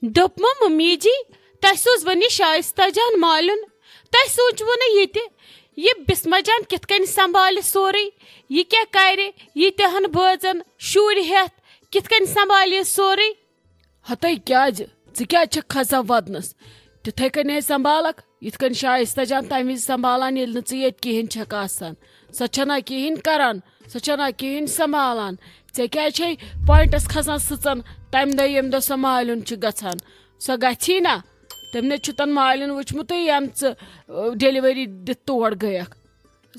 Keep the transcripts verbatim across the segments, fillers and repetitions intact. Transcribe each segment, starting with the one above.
دوٚپمو ممی جی، تۄہہِ سوٗزوٕ نہٕ شایستہ جان مالیُن؟ تۄہہِ سوٗنٛچوٕ نہٕ یہِ تہِ، یہِ بسمہ جان کِتھ کٔنۍ سنبھالہِ سورُے؟ یہِ کیٛاہ کرِ؟ یہِ تِہن بٲژن شُرۍ ہٮ۪تھ کِتھ کٔنۍ سنبھالہِ یہِ سورُے؟ ہتے کیٛازِ؟ ژٕ کیٛازِ چھکھ کھسان ودنس؟ تِتھے کٔنۍ ہے سنبھالکھ، یِتھ کٔنۍ شایستہ جان تمہِ وِزِ سنبھالان، ییٚلہِ نہٕ ژٕ ییٚتہِ کِہیٖنۍ چھکھ آسان۔ سۄ چھنہ کِہیٖنۍ کران، سۄ چھنہ کِہیٖنۍ سنبھالان۔ ژےٚ کیٛازِ چھے پوینٹس کھسان سٕژن تمہِ دۄہ ییٚمہِ دۄہ سۄ مالیُن چھِ گژھان؟ سۄ گژھی نا؟ تٔمۍ نے چھُ تن مالیُن وٕچھمُتٕے، ییٚمۍ ژٕ، ٲ، ڈیلیوری دِتھ تور گٔیکھ۔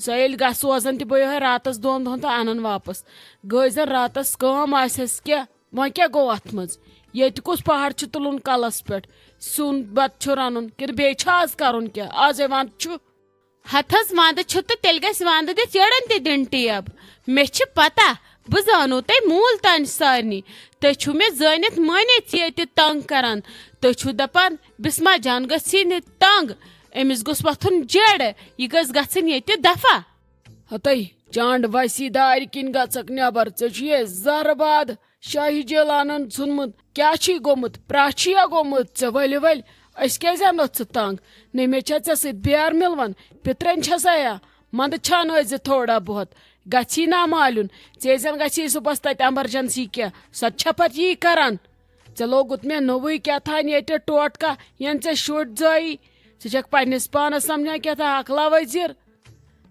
سۄ ییٚلہِ گژھ سوزان تہِ بہٕ یِہوٚے راتس دۄن دۄہن تہٕ انان واپس۔ گٔے زن راتس کٲم آسٮ۪س کیٛاہ؟ وۄنۍ کیٛاہ گوٚو اتھ منٛز؟ ییٚتہِ کُس پہاڑ چھُ تُلُن کلس پٮ۪ٹھ؟ سیُن بتہٕ چھُ رنُن کِنہٕ بیٚیہِ چھُ آز کرُن کیٛاہ؟ آز ہے ونٛدٕ چھُ۔ ہتہٕ حظ ونٛدٕ چھُ تہٕ تیٚلہِ گژھِ ونٛدٕ دِتھ یٔڑن تہِ دِنۍ ٹیب۔ مےٚ چھِ پتہ، بہٕ زانو تۄہہِ موٗل تام سارنٕے۔ تُہۍ چھِو مےٚ زٲنِتھ مٲنِتھ ییٚتہِ تنگ کران۔ تُہۍ چھِو دپان بسمہ جان گژھِ نہٕ تنگ، أمِس گوٚژھ وۄتھُن جیڑٕ، یہِ گژھِ گژھٕنۍ ییٚتہِ دفع۔ ہتے چانڈ وسی دارِ کِنۍ گژھکھ نٮ۪بر، ژےٚ چھُے زہرٕ باد شاہی جیلانن ژھُنمُت۔ کیٛاہ چھُے گوٚمُت؟ پرٛاہ چھُیا گوٚمُت ژےٚ؟ ؤلِو ؤلۍ، أسۍ کیٛازِ انو ژٕ تنگ؟ نہ مےٚ چھا ژےٚ سۭتۍ بیار مِلوان؟ پِترٮ۪ن چھسا یا؟ منٛدٕ چھانٲوۍ زِ تھوڑا بہت۔ گژھی نا مالیُن، ژےٚ زن گژھی صُبحس تتہِ ایمرجنسی کینٛہہ، سۄ تہِ چھا پتہٕ یی کران؟ ژےٚ لوگُت مےٚ نوٚوُے کیٛاہ تھانۍ ییٚتہِ ٹوٹکا، ین ژےٚ شُرۍ زٲیی۔ ژٕ چھکھ پننِس پانس سمجھان کیٛاہ تھا عقلا وزیر؟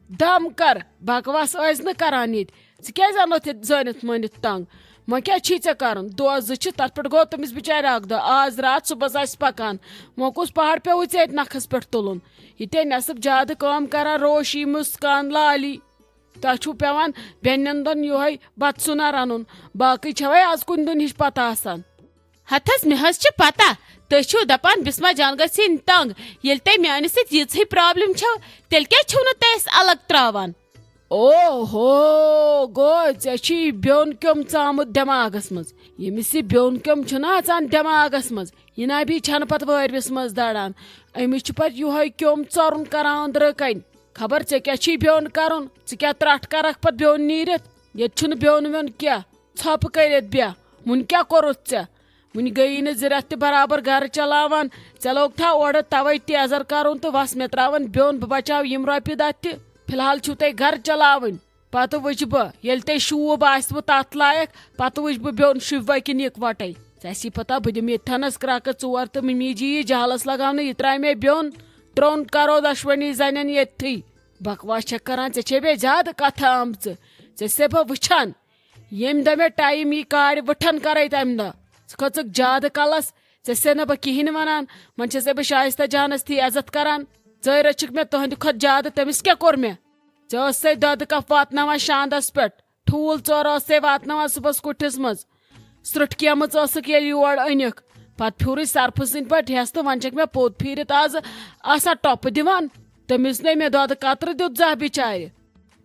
دم کر، بکواس ٲسۍ نہٕ کران ییٚتہِ۔ ژٕ کیٛازِ انوتھ ییٚتہِ زٲنِتھ مٲنِتھ تنگ؟ وۄنۍ کیٛاہ چھی ژےٚ کرُن؟ دۄہ زٕ چھِ، تتھ پٮ۪ٹھ گوٚو تٔمِس بِچارِ اکھ دۄہ۔ آز راتھ صُبحس آسہِ پکان۔ وۄنۍ کُس پہاڑ پیوٚوُے ژےٚ ییٚتہِ نکھس پٮ۪ٹھ تُلُن؟ یہِ تے نٮ۪صٕف زیادٕ کٲم کران، روشی، مسکان، لالی۔ تۄہہِ چھُو پٮ۪وان بیٚنٮ۪ن دۄن یِہوٚے بتہٕ سیُنا رنُن۔ باقٕے چھوے آز کُنہِ دۄن ہِش پتہ آسان؟ ہتہٕ حظ، مےٚ حظ چھِ پتہ، تُہۍ چھِو دپان بسمہ جان گژھِ یِنۍ تنگ۔ ییٚلہِ تۄہہِ میانہِ سۭتۍ ییٖژٕے پرابلم چھو، تیٚلہِ کیٛازِ چھِو نہٕ تُہۍ اَسہِ الگ تراوان؟ او ہو، گوٚو ژےٚ چھُے بیوٚن کیوٚم ژامُت دٮ۪ماغس منٛز۔ ییٚمِس یہِ بیوٚن کیوٚم چھُنہ اژان دٮ۪ماغس منٛز، یہِ نہ بی چھنہٕ پتہٕ وٲرۍوِس منٛز دڑان۔ أمِس چھُ پتہٕ یِہوٚے کیوٚم ژۄرُن کران أنٛدرٕ کنۍ۔ خبر ژےٚ کیٛاہ چھُے بیوٚن کرُن؟ ژٕ کیٛاہ ترٹھ کرکھ پتہٕ بیوٚن نیٖرِتھ؟ ییٚتہِ چھُنہٕ بیوٚن ویوٚن کینٛہہ۔ ژھۄپہٕ کٔرِتھ بیٚہہ۔ وُنہِ کیٛاہ کوٚرُتھ ژےٚ؟ وُنہِ گٔیی نہٕ زٕ رٮ۪تھ تہِ برابر گرٕ چلاوان۔ ژےٚ لوگ تھا اورٕ توے تیزر کرُن تہٕ وس مےٚ تراون بیوٚن، بہٕ بچاو یِم رۄپیہِ دہ تہِ۔ فی الحال چھِو تۄہہِ گرٕ چلاوٕنۍ۔ پتہٕ وٕچھِ بہٕ، ییٚلہِ تۄہہِ شوٗب آسِوٕ تتھ لایق، پتہٕ وٕچھِ بہٕ بیوٚن شوٗبوا کِنہٕ یکوٹے۔ ژےٚ آسی پتہ، بہٕ دِمہٕ ییٚتھنس کرٛکہٕ ژور تہٕ ممی جی یی جہلس لگاونہٕ، یہِ ترٛایہِ مےٚ بیوٚن۔ ترٛوٚن کرو دۄشوٕنی زنٮ۪ن ییٚتھٕے۔ بکواس چھکھ کران، ژےٚ چھے بیٚیہِ زیادٕ کتھٕ آمژٕ۔ ژےٚ چھسے بہٕ وٕچھان۔ ییٚمہِ دۄہ مےٚ ٹایم یی کارِ وٕٹھن کرے تمہِ دۄہ۔ ژٕ کھٔژٕکھ زیادٕ کلس، ژےٚ چھسے نہٕ بہٕ کِہینۍ ونان۔ وۄنۍ چھسے بہٕ شایستہ جانس تھی عزت کران۔ ژٔے رٔچھِکھ مےٚ تُہندِ کھۄتہٕ زیادٕ، تٔمِس کیٛاہ کوٚر مےٚ؟ ژےٚ ٲسسے دۄدٕ کپ واتناوان شاندس پٮ۪ٹھ، ٹھوٗل ژور ٲسسے واتناوان صُبحس کُٹھِس منٛز۔ سرٛٹھ کیمٕژ ٲسٕکھ ییٚلہِ یور أنِکھ۔ پتہٕ پھیوٗرٕے سرپھٕ سٕنٛدۍ پٲٹھۍ ہٮ۪س تہٕ وۄنۍ چھکھ مےٚ پوٚت پھیٖرِتھ از آسان ٹۄپہٕ دِوان۔ تٔمِس نے مےٚ دۄدٕ قطرٕ دیُت زانٛہہ بِچارِ۔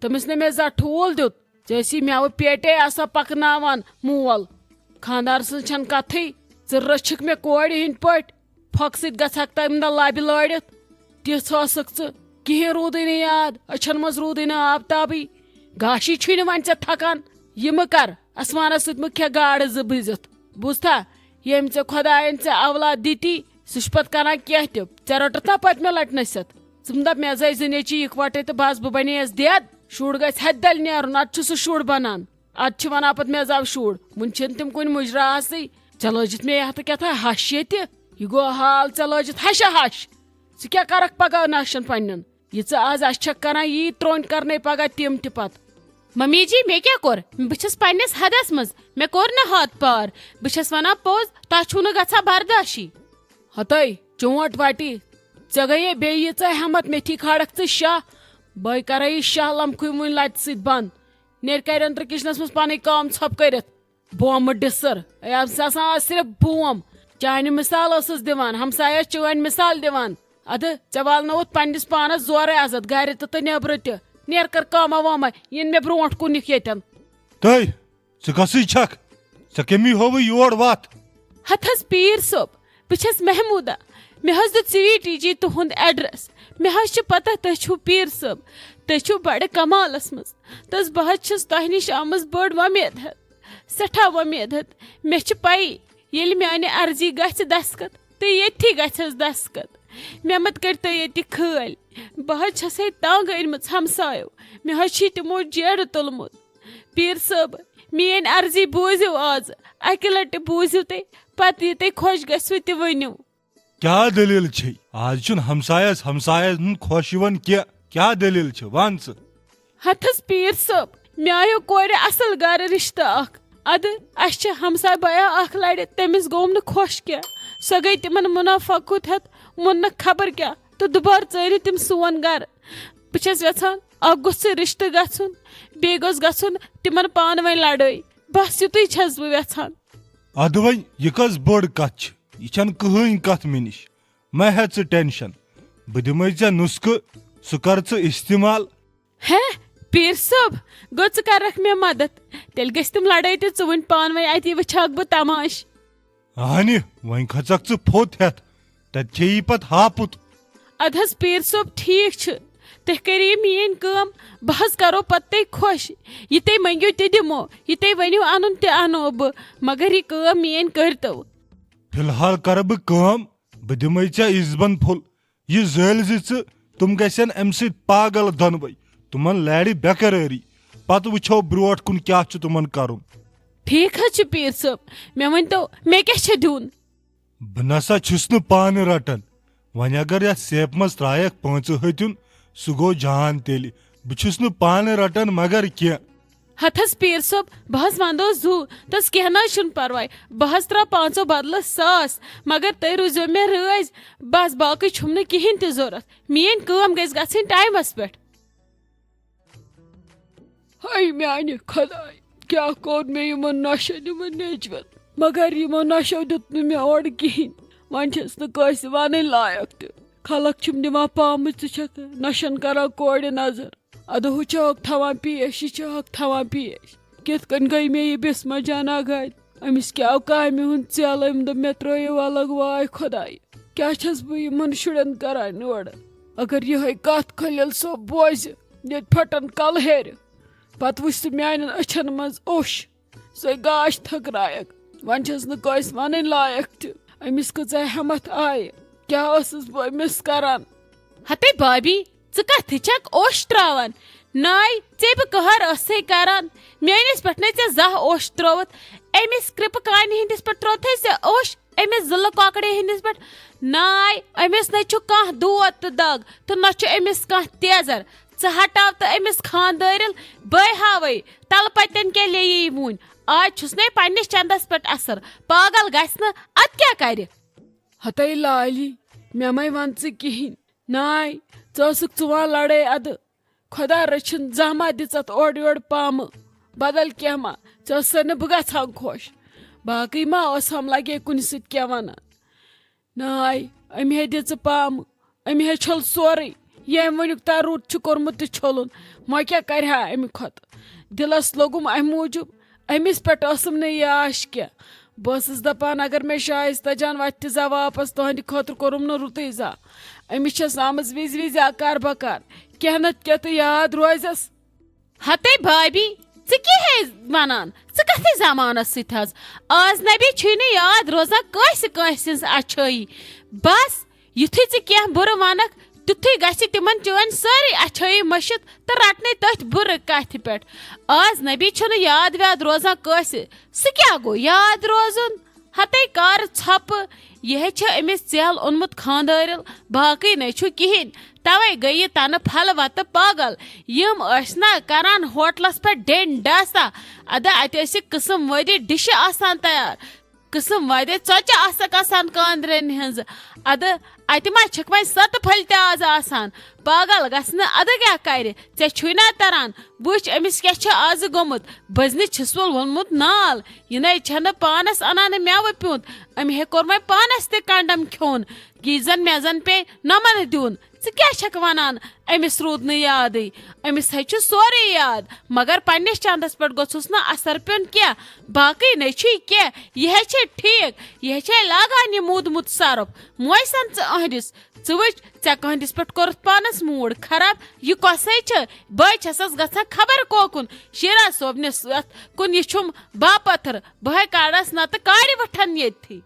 تٔمِس نے مےٚ زانٛہہ ٹھوٗل دیُت۔ ژےٚ ٲسی مٮ۪وٕ پیٹے آسان پکناوان مول۔ خانٛدار سٕنٛز چھنہٕ کتھٕے۔ ژٕ رٔچھِکھ مےٚ کورِ ہٕنٛدۍ پٲٹھۍ۔ پھۄکہٕ سۭتۍ گژھکھ تمہِ دۄہ لبہِ لٲرِتھ۔ تِژھ ٲسٕکھ ژٕ، کِہیٖنۍ روٗدٕے نہٕ یاد، أچھن منٛز روٗدٕے نہٕ آب تابٕے۔ گاشی چھُے نہٕ وۄنۍ ژےٚ تھکان، یہِ مہٕ کر، اسمانس سۭتۍ مہٕ کھےٚ گاڈٕ زٕ بُزِتھ۔ بوٗزتھا، ییٚمۍ ژےٚ خۄداین ژےٚ اولاد دِتی، سُہ چھُ پتہٕ کران کینٛہہ تہِ۔ ژےٚ رٔٹٕتھ نا پٔتمہِ لٹہِ نصیحت؟ ژٕ مہٕ دپ مےٚ زاے زٕ نیٚچی یِکوٹے تہٕ بس بہٕ بنے یس دٮ۪د۔ شُر گژھِ ہتہِ دلہِ نیرُن، ادٕ چھُ سُہ شُر بنان۔ ادٕ چھِ ونان پتہٕ مےٚ زاو شُر، وُنہِ چھِنہٕ تِم کُنہِ مُجرا آسٕے۔ ژےٚ لٲجِتھ مےٚ یتھ کیٛاہ تھا ہش ییٚتہِ؟ یہِ گوٚو حال، ژےٚ لٲجِتھ ہشہ ہش۔ ژٕ کیٛاہ کرکھ پگاہ نشن پننٮ۪ن؟ یہِ ژٕ از اسہِ چھکھ کران، یی ترٛوٚنۍ کرنے پگاہ تِم تہِ پتہٕ۔ ممی جی، مےٚ کیٛاہ کوٚر؟ بہٕ چھَس پننِس حدس منٛز، مےٚ کوٚر نہٕ حد پار۔ بہٕ چھَس ونان پوٚز، تۄہہِ چھُو نہٕ گژھان برداشی۔ ہتے، چونٹ وٹی، ژےٚ گٔیے بیٚیہِ ییٖژاہ ہٮ۪متھ، مےٚ تھی کھالکھ ژٕ شاہ۔ بہٕ کرے یہِ شاہ لمکھٕے وُنہِ لتہِ سۭتۍ بنٛد۔ نیرِ کرِ أنٛدرٕ کچنس منٛز پنٕنۍ کٲم ژھۄپہٕ کٔرِتھ۔ بومہٕ ڈسر۔ اے، أمِس آسان آز صرف بوم۔ چانہِ مثال ٲسٕس دِوان، ہمسایس چٲنۍ مثال دِوان۔ ادٕ ژےٚ والنووُتھ پننِس پانس زورے عزت، گرِ تہٕ، تہٕ نیبرٕ تہِ۔ نیر کر کٲمہ وٲمہ، یِن مےٚ برونٹھ کُن یِکھ ییٚتٮ۪ن۔ تٔے، ژٕ کسٕے چھکھ؟ ژےٚ کٔمی ہووٕے یور وتھ؟ ہتھ حظ پیٖر صٲب، بہٕ چھَس محموٗدہ۔ مےٚ حظ دیُت سویٖٹی جی تُہُنٛد ایڈریس۔ مےٚ حظ چھِ پتہ تُہۍ چھِو پیٖر صٲب۔ تُہۍ چھِو بڑٕ کمالس منٛز۔ تہٕ بہٕ حظ چھَس تۄہہِ نِش آمٕژ بٔڑ وۄمید ہٮ۪تھ۔ سٮ۪ٹھاہ وۄمید ہٮ۪تھ۔ مےٚ چھِ پَیی، ییٚلہِ میانہِ عرضی گژھِ دستخط تہٕ ییٚتھی گژھٮ۪س دستخط۔ مےٚ مت کٔرۍ تو ییٚتہِ خٲلۍ۔ بہٕ حظ چھسے تنگ أنمٕژ ہمسایو۔ مےٚ حظ چھِ تِمو جیرٕ تُلمُت۔ پیٖر صٲب، میٲنۍ عرضی بوٗزِو آز۔ اکہِ لٹہِ بوٗزِو تُہۍ، پتہٕ یہِ تۄہہِ خۄش گژھِوٕ تہِ ؤنِو۔ کیٛاہ دٔلیٖل چھے؟ آز چھُنہٕ ہمسایس ہمسایس ہُنٛد خۄش یِوان کینٛہہ۔ کیٛاہ دٔلیٖل چھِ؟ وَن ژٕ۔ ہتس پیٖر صٲب، مےٚ آیو کورِ اصل گرٕ رشتہٕ اکھ۔ ادٕ، اسہِ چھِ ہمساے بیا اکھ لرِ، تٔمِس گوٚوم نہٕ خۄش کینٛہہ۔ سۄ گٔے تِمن منافقت ہٮ۪تھ، ووٚننکھ خبر کیٛاہ، تہٕ دُبارٕ ژٲرِو تِم سون گرٕ۔ بہٕ چھس یژھان اکھ گوٚژھ ژےٚ رشتہٕ گژھُن، بیٚیہِ گوٚژھ گژھُن تِمن پانہٕ ؤنۍ لڑٲے۔ بس یُتُے چھس بہٕ یژھان۔ ادٕ وۄنۍ یہِ کۄس بٔڑ کتھ چھِ؟ یہِ چھنہٕ کٕہٕنۍ کتھ مےٚ نِش۔ مہ ہےٚ ژٕ ٹینشن، بہٕ دِمے ژےٚ نُسخہٕ، سُہ کر ژٕ استعمال۔ ہے، پیٖر صٲب، گوٚو ژٕ کرکھ مےٚ مدد؟ تیٚلہِ گٔژھۍ تِم لڑٲے تہِ ژٕ وٕنۍ پانہٕ ؤنۍ، اتی وٕچھاکھ بہٕ تماش۔ اہنہِ، وۄنۍ کھژکھ ژٕ پھوٚت ہٮ۪تھ، تتہِ کھیٚیی پتہٕ ہاپُت۔ ادٕ حظ پیٖر صٲب، ٹھیٖک چھُ، تُہۍ کٔرِو یہِ میٲنۍ کٲم، بہٕ حظ کرو پتہٕ تۄہہِ خۄش۔ یہِ تُہۍ مٔنگِو تہِ دِمو، یہِ تُہۍ ؤنِو انُن تہِ انو بہٕ، مگر یہِ کٲم میٲنۍ کٔرۍتو۔ فی الحال کرٕ بہٕ کٲم، بہٕ دِمے ژےٚ عزبن پھوٚل۔ یہِ زٲلۍ زِ ژٕ، تِم گژھن امہِ سۭتۍ پاگل دۄنوے۔ تِمن لارِ بے قرٲری۔ پتہٕ وٕچھو برونٹھ کُن کیٛاہ چھُ تِمن کرُن۔ ٹھیٖک حظ چھُ پیٖر صٲب، مےٚ ؤنۍتو، مےٚ کیٛاہ چھےٚ دیُن؟ بہٕ نسا چھُس نہٕ پانہٕ رٹان۔ وۄنۍ اگر یتھ سیپہِ منٛز ترٛایکھ پانٛژٕ ہتیُن، سُہ گوٚو جان تیٚلہِ۔ بہٕ چھُس نہٕ پانہٕ رٹان مگر کینٛہہ۔ ہتس پیٖر صٲب، بہٕ حظ ونہٕ دۄہس زُو، تس کینٛہہ نہٕ حظ چھُنہٕ پرواے۔ بہٕ حظ ترٛاوٕ پانٛژو بدلہٕ ساس، مگر تُہۍ روٗزِو مےٚ رٲضۍ۔ بس، باقٕے چھُم نہٕ کِہیٖنۍ تہِ ضوٚرتھ۔ میٲنۍ کٲم گژھِ گژھٕنۍ ٹایمس پٮ۪ٹھ۔ ہے میانہِ خداے، کیٛاہ کوٚر مےٚ یِمن نۄشن، یِمن نیٚچوٮ۪ن؟ مگر یِمو نۄشو دیُت نہٕ مےٚ اورٕ کِہیٖنۍ۔ وۄنۍ چھَس نہٕ کٲنٛسہِ وَنٕنۍ لایق تہِ۔ خلق چھِم دِوان پامہٕ، ژٕ چھَکھ نۄشن کران کورِ نظر۔ ادٕ ہُہ چھُ حق تھاوان پیش، یہِ چھُ حق تھاوان پیش۔ کِتھ کٔنۍ گٔے مےٚ یہِ بسمہ جانا گرِ؟ أمِس کیٛاہ آو کامہِ ہُنٛد ژیل؟ أمۍ دوٚپ مےٚ ترٛٲیِو الگ، واے خۄداے۔ کیٛاہ چھَس بہٕ یِمن شُرٮ۪ن کران یورٕ؟ اگر یِہوٚے کتھ خلیل صٲب بوزِ، ییٚتہِ پھٹن کلہٕ ہیرِ۔ پتہٕ وٕچھ سُہ میانٮ۪ن أچھن منٛز اوٚش، سۄے گاش تھٔکرایکھ۔ وۄنۍ چھَس نہٕ کٲنٛسہِ وَنٕنۍ لایق تہِ۔ أمِس کۭژاہ ہٮ۪متھ آیہِ، کیٛاہ ٲسٕس بہٕ أمِس کران؟ ہتے بابی، ژٕ کتھِ چھکھ اوٚش تراوان؟ ناے، ژےٚ بہٕ قہر ٲسے کران؟ میٲنِس پٮ۪ٹھ نے ژےٚ زانٛہہ اوٚش ترووُتھ۔ أمِس کرپہٕ کانہِ ہٕنٛدِس پٮ۪ٹھ تروتھے ژےٚ اوٚش؟ أمِس ضلعہٕ کۄکرِ ہٕنٛدِس پٮ۪ٹھ؟ ناے، أمِس نے چھُ کانٛہہ دود تہٕ دگ، تہٕ نہ چھُ أمِس کانٛہہ تیزر۔ ژٕ ہٹاو تہٕ أمِس خاندٲرِل بٲے ہاوے تلہٕ پتٮ۪ن کیٛاہ لیٚیی وُنۍ۔ آز چھُس نے پننِس چندس پٮ۪ٹھ اثر۔ پاگل گژھِ نہٕ، ادٕ کیٛاہ کرِ؟ ہتے لالی، مےٚ مے ون ژٕ کِہیٖنۍ۔ ناے، ژٕ ٲسٕکھ ژُوان لڑٲے ادٕ۔ خۄدا رٔچھِن زانٛہہ ما دِژتھ اورٕ یورٕ پامہٕ۔ بدل کینٛہہ ما، ژےٚ ٲسٕے نہٕ بہٕ گژھان خۄش۔ باقٕے ما ٲسہم لگے کُنہِ سۭتۍ کینٛہہ ونان۔ ناے، أمۍ ہے دِژٕ پامہٕ، أمۍ ہے چھوٚل سورُے۔ یہِ أمۍ وٕنیُک تام رُت چھُ کوٚرمُت تہِ چھوٚلُن، وۄنۍ کیٛاہ کرِ ہا اَمہِ کھۄتہٕ؟ دِلس لوٚگُم اَمہِ موٗجوٗب، أمِس پٮ۪ٹھ ٲسٕم نہٕ یہِ آش کینٛہہ۔ بہٕ ٲسٕس دپان، اگر مےٚ شایستہ جان وتھِ تہِ زا واپس، تُہنٛدِ خٲطرٕ کوٚرُم نہٕ رُتُے زا۔ أمِس چھس آمٕژ وِزِ وِزِ اکار بکار، کینٛہہ نتہٕ کینٛہہ تہٕ یاد روزٮ۪س۔ ہتے بھابی، ژٕ کیٛاہ ہے ونان؟ ژٕ کتھے زمانس سۭتۍ حظ؟ آز نبی چھُے نہٕ یاد روزان کٲنٛسہِ کٲنٛسہِ ہٕنٛز اچھٲیی۔ بس، یُتھُے ژٕ کینٛہہ بُرٕ ونکھ، تیُتھُے گژھِ تِمن چٲنۍ سٲرٕے اچھٲیی مٔشِتھ تہٕ رٹنے تٔتھۍ بُرٕ کتھِ پٮ۪ٹھ۔ آز نبی چھُنہٕ یاد ویاد روزان کٲنٛسہِ۔ سُہ کیٛاہ گوٚو یاد روزُن؟ ہتے کر ژھۄپہٕ، یہِ ہے چھِ أمِس ژیل اوٚنمُت خاندٲرِل، باقٕے نے چھُ کِہیٖنۍ۔ توے گٔیہِ تنہٕ پھلہٕ وتہٕ پاگل۔ یِم ٲسۍ نا کران ہوٹلس پٮ۪ٹھ ڈیٚنۍ ڈاسا۔ ادٕ اتہِ ٲسِکھ قٕسم وٲدی ڈشہِ آسان تیار، قٕسم وٲدی ژۄچہِ آسکھ آسان کاندرٮ۪ن ہٕنٛزٕ۔ ادٕ اتہِ ما چھِکھ وۄنۍ ستہٕ پھٔلۍ تہِ آز آسان؟ پاگل گژھنہٕ ادٕ کیٛاہ کرِ؟ ژےٚ چھُے نا تران؟ وٕچھ، أمِس کیٛاہ چھُ آزٕ گوٚمُت۔ بٔزنہِ چھِس وول ووٚنمُت نال، یہِ نے چھَنہٕ پانَس اَنان مٮ۪وٕ پیوٗنٛت، أمۍ ہے کوٚر وۄنۍ پانَس تہِ کنڈم کھیوٚن۔ یہِ زن مےٚ زن پیٚیہِ نۄمَن دیُن۔ ژٕ کیٛاہ چھَکھ وَنان؟ أمِس روٗد نہٕ یادٕے۔ أمِس ہے چھُ سورُے یاد، مگر پننِس چندس پٮ۪ٹھ گوٚژھُس نہٕ اثر پیوٚن کینٛہہ۔ باقٕے نے چھُے کینٛہہ، یہِ ہے چھے ٹھیٖک، یہِ ہے چھے لاگان یہِ موٗدمُت صرف۔ موے سن ژٕ أہنٛدِس، ژٕ وٕچھ، ژےٚ کہندِس پٮ۪ٹھ کوٚرُتھ پانس موٗڈ خراب۔ یہِ کۄسے چھِ؟ بہٕ چھسس گژھان خبر کوکُن، شیرا صٲبنِس یتھ کُن۔ یہِ چھُم باپتھر، بہٕ ہے کڑس نتہٕ کارِ وٹھن ییٚتھی۔